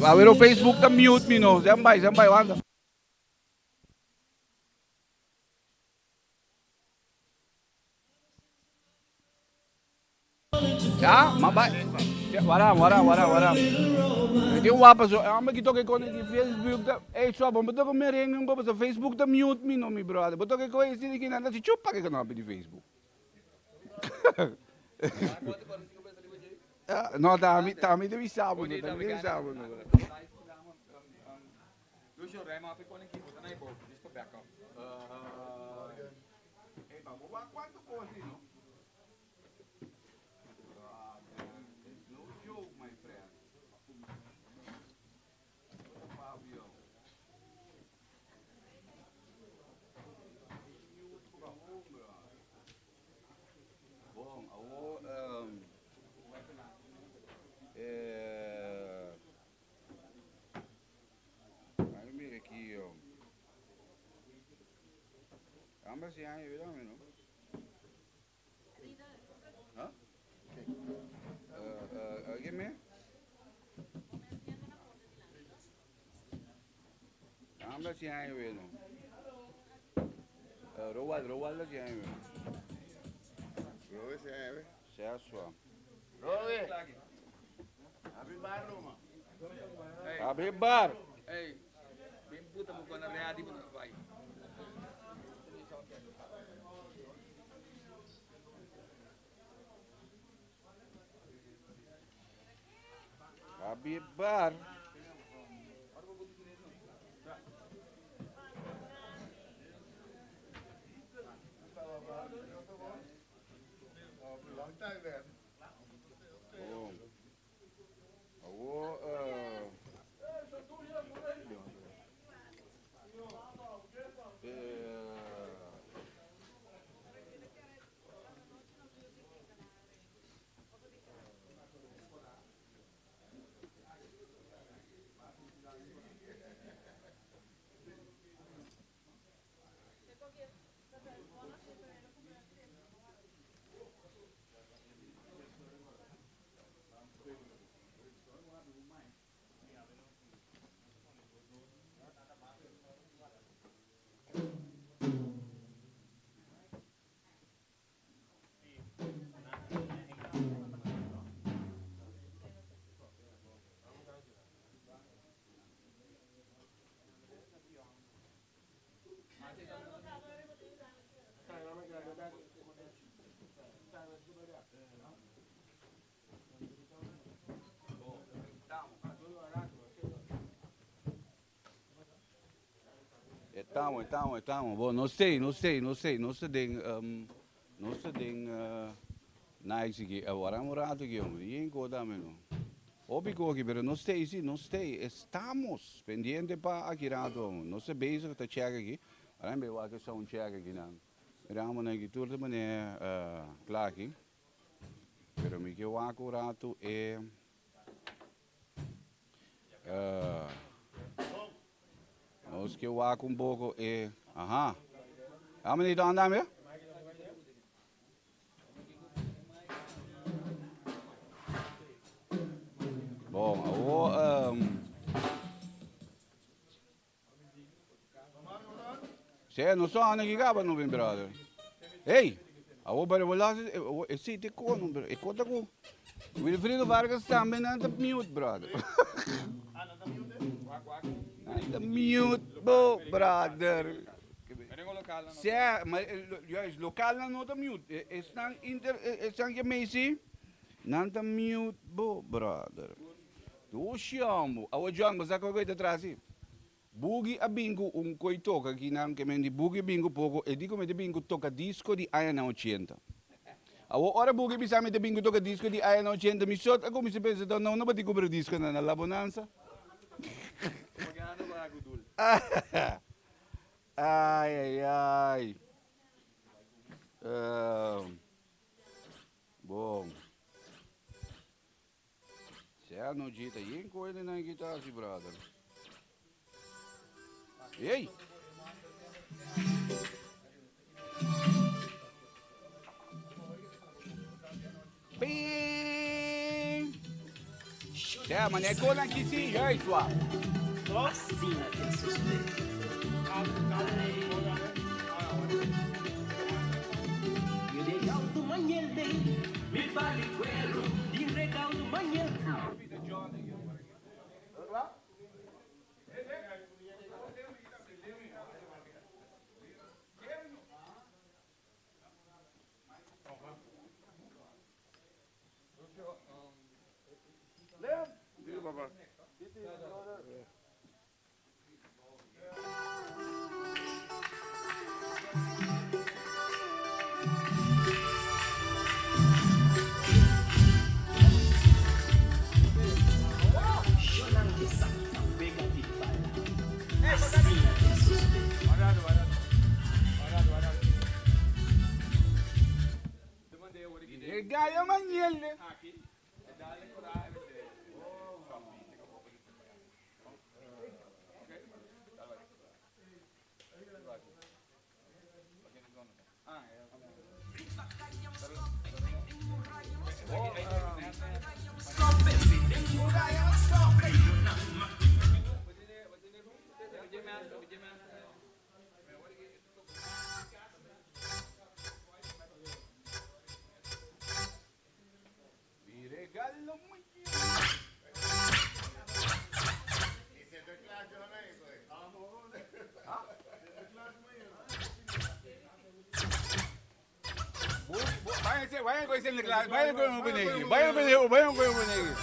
Awero Facebook ta mute mi no. Zem bai, zem bai, wanda. Ya, ma bai. Wara, wara, wara, wara. Mi tin wapa so, amba ki toke kone di Facebook ta, ey so, bo toke merengue un poco, so Facebook ta mute mi no mi brother. Bo toke koe si di ki nan ta si chupa ke knopi di Facebook. No, ta mi, ta mi te bisa bo, ta mi te bisa bo. Ey, pa bo wak cuanto cos no? Bon, awor eh Ay mira aki yo. Ambas si aña vida no. Huh? Uh, uh, give me. Ambas si aña vida no. Uh, Roald, Roald si aña vida. Rowe si aña vida. Sea sua. Rowe. Abri bar, Roma. Abri bar. Hey, bin puta mo kona ready mo na vai. Abri bar. Long time, man. Bom. Awor eh Estamos, estamos, estamos. Bon, no sé, no sé, no sé, no sé den, um, no sé den, uh, nice aqui. Agora um rato aqui, homem. Ninguém conta no. Obi aqui, pero no sei, sí, no sei. Estamos pendiente pa aqui rato, homem. No sé bezig te check aqui. Agora me vou aqui só um check aqui, não. Miramos aqui tudo de maneira, uh, klaar aqui. Pero mi que o rato é, uh, Nos ke wak un poco e aha. How many don dame? Bon, awor um, Sí, no so ana ki gaba no bin brother. Hey, awor pero wala e si te kono bro. E kota ku Wilfrido Vargas tambe nan ta mute brother. Nan ta mute bo brother. Sí, maar juist lokaal nan no ta mute. Esnan inter esnan ke Macy nan ta mute bo brother. Tu shiambo. Awor John, bo sa kiko ta atrás si? Boogie a bin ku un koi toka aki nan ke men di Boogie bin ku poko e di ku mi ta bin ku toka disco di añanan ochenta. Awor ora Boogie bisa mi ta bin ku toka disco di añanan ochenta mi sot a kuminsá pensa ta no no bati kubra disco nan na La Bonanza. Ai ai ai. Ehm, bon. Sea no jita yin ko ene na kita si brother. Ei! Ping! Sea mané ko na kisi, juist wa. Gaya Manuel. Mi regalo Vayan, vayan con ese vayan con un benegui, vayan con vayan con un benegui.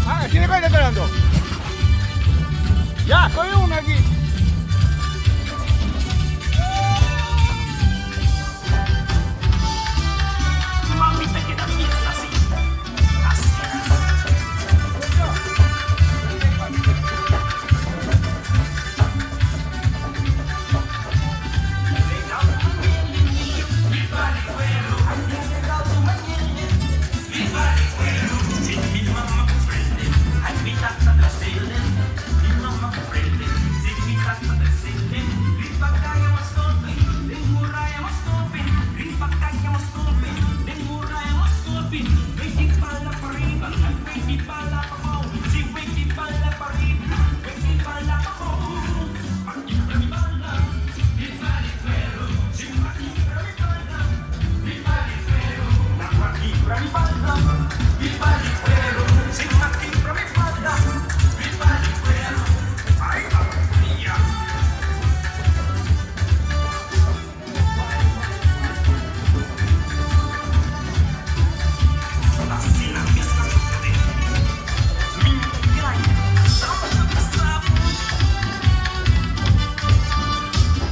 Ah, ¿quién está esperando? Ya, coge una aquí. Mami, te queda bien así. Así.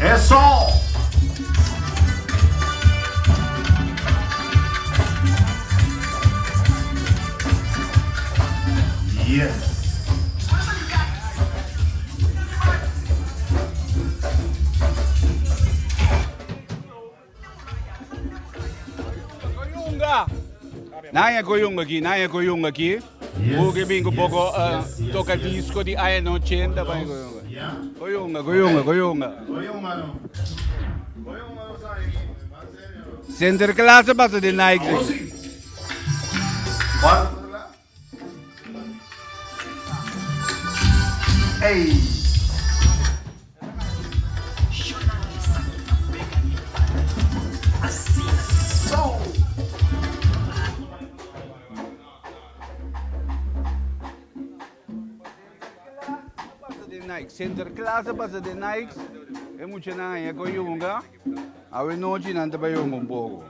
Eso! Yes! Coyunga. Naya Coyunga aqui, Naya Coyunga aqui. Buki bin ku poko toka disko di añanan ochenta bai ku Goyonga, goyonga, goyonga. Sinterklaas a pasa den Nike. Ey! Sinterklaas a pasa den Nike, e muchanan haña ku yunga, awe nochi nan ta bai yunga un poko.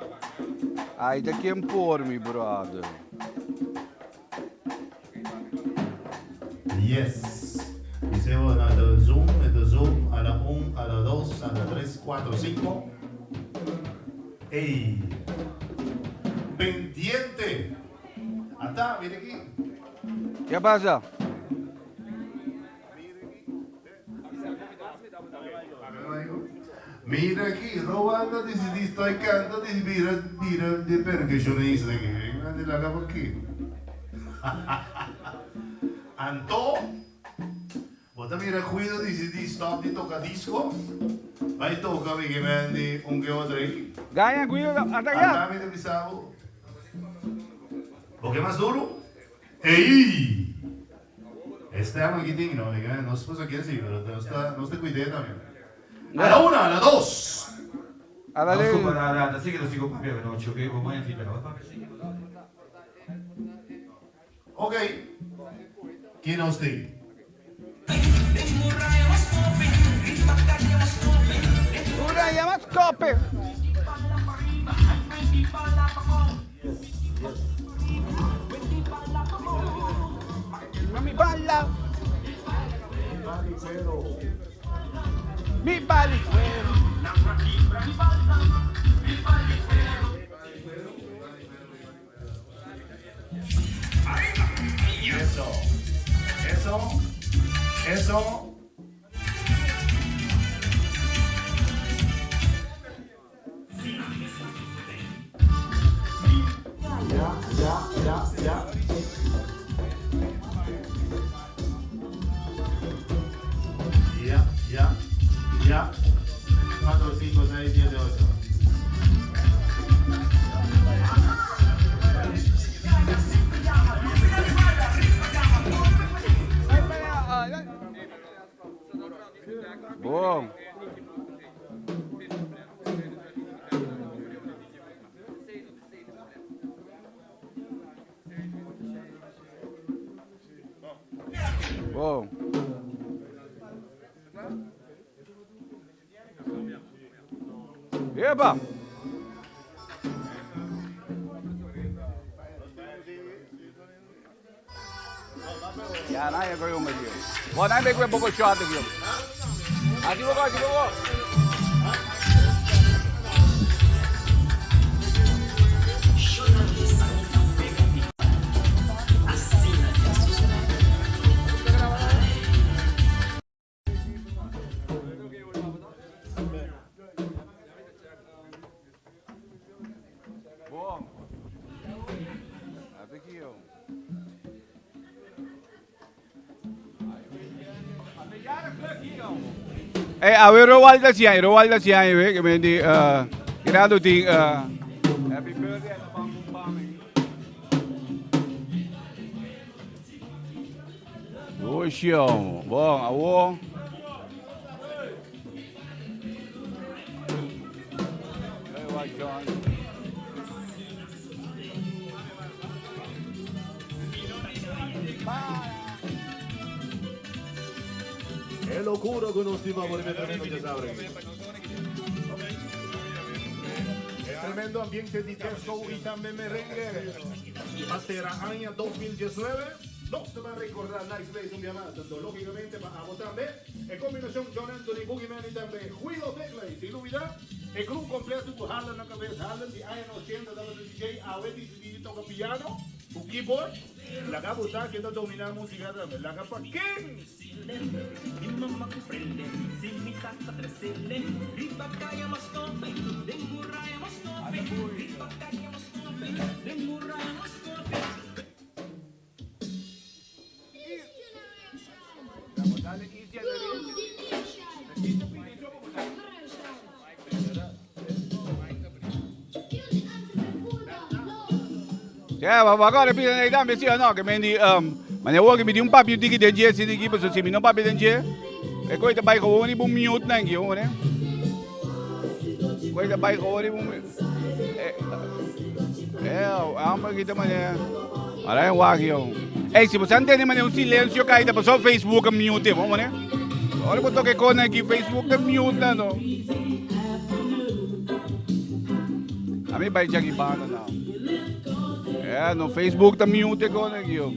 Ai ta ken por mi brother. Yes. Dice bueno, de zoom, de zoom, a la 1, a la 2, a la 3, 4, 5. Ey. Pendiente. Ata, mira aki. Ke pasa? Mira aki, Rowan ta disidí stoi kanta di bira bira di percusionista aki. Venga di laga pa aki. Anto, bo ta mira Guido disidí stop di toka disco, bai toka Biggie Man di un ke otro ei. Gaña Guido ata ya. Ata mi ta bisa bo. Bo ke mas duro? Ey! E stem aki tin, no? Diga, nos por aquí así, pero nos ta, nos ta cuidé también. A la una, a la dos. A la Nos ley. compará rata, así que nos sigo papia anochi, ok? Bo maña fi, pero papia sigue. Ok. Ken nos tin? Una llama scope. Mi bala. Mi bali. Eso. Eso. Eso. Ya, ya, ya, ya. Ya, ya, ya. 4, 5, 6, 7, 8. Bon. Bon. Epa! Ya, na ya koyo medio. Bon, na me poco shot aqui. Aqui poco, aqui poco. Bon. Aqui, ó. Hey, awe Roald da siya, Roald da siya, eh, que me di, grado di, happy birthday, ano bang bang. Oxi, bon, awo. Hey, what, John? Qué locura con nos iba a volver tremendo ya saben. El tremendo ambiente de disco y también merengue. Hasta el año 2019. No se va a recordar Nice Place un día más. Tanto lógicamente para votar también. En combinación John Anthony Boogeyman y también Guido Tecla. Y sin duda, el grupo completo con Harlan na cabeza. Harlan de año 80, daba de DJ, Aweti DJ toca piano, un keyboard. La cabo está que está dominando música también. La capa King. Mi mamá comprende, si mi tata tresele, riba kaya mas tope, den muralla mas tope, riba kaya mas tope, den muralla mas tope. Ja, maar agora pida na idade, sí o no, que men di, maar eu que me di un papi un tiki den dje, si di paso si mi no papi den dje, e coisa bai gewoon ni bum mute na ngi, hoor, hè. Coisa bai gewoon ni bum eh, eh, amo kita mané. Ara é wag yo. Ei, se você entende mané um silêncio cai da pessoa Facebook mute, vamos né? Ora que eu toque com aqui Facebook tá mute na no. A mim vai check banda não. É, no Facebook tá mute com aqui, ó.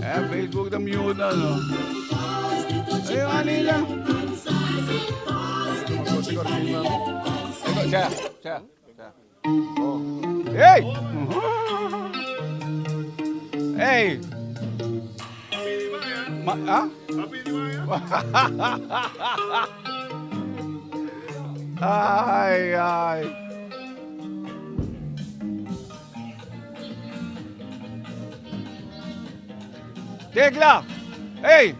É, Facebook tá mute na no. Ei, Anila. Tja, tja, tja. Oh. Hey! Hey! Ma ah? Ai, ai. Tecla! Hey!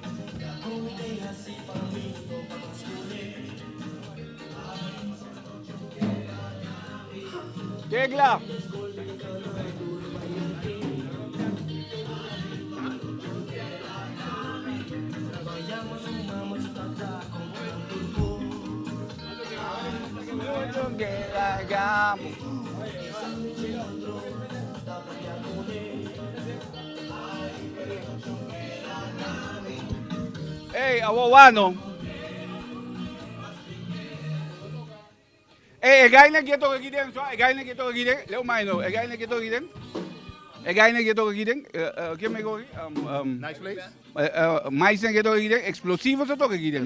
Tecla! Hey, awawano. Hey, e gai na kieto giden, so e gai na kieto giden. Leo mai no, e gai na kieto giden. E gai na kieto giden. Ke me go? Nice place. Mais na kieto giden, explosivo so toque giden.